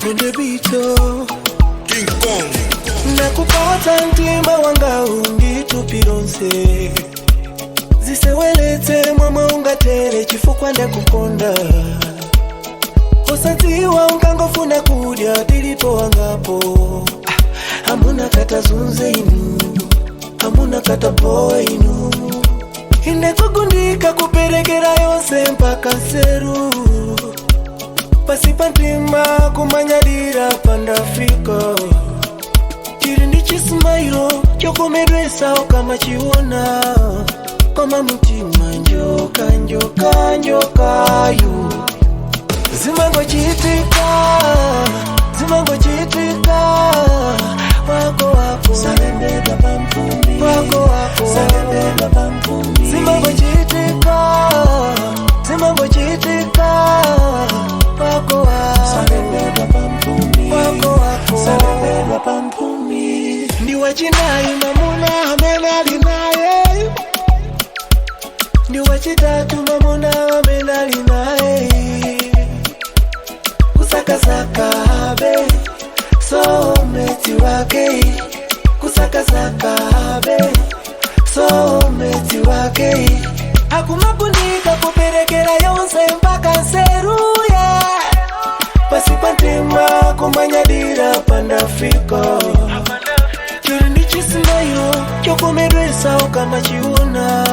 On the beat, oh. King Kong. Nakupata mtima wanga unditupilonse ziseweletse mwamwe ungatere chifukwa ndakukonda usadziwa unkangofuna kudya tilipo wangapo. Ah, hamuna kata zunze inu, hamuna kata poe inu, inekugundika kuperekera yonse mpaka nseru pasi pa mtima kumanyadira pandafika chiri ndi chisimairo chokomedwesa ukamachiona koma mutima njoka njoka njokayu zimangochitika, zimangochitika wako wako Salembedwa pampumi. Wako wako Salembedwa pampumi. Zimangochitika, zimangochitika wako wako Salembedwa pampumi. Wako wako Salembedwa pampumi. Ndi wachinayi mamuna amene ali naye, ndi wachitatu mamuna amene ali naye, kusakasaka be someti wake, kusakasaka be someti wake, akumakundika kuperekera yonse mpaka nseruye pasi pa mtima kumanyadira pandafika chiri ndi chisimairo chokomedwesa ukamachiona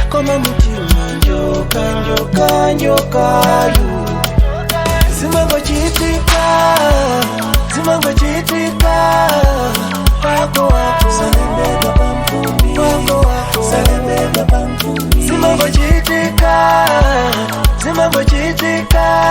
koma mutima njoka njoka njokayu zimangochitika, zimangochitika wako wako Salembedwa pampumi. Wako wako Salembedwa pampumi. Zimangochitika, zimangochitika.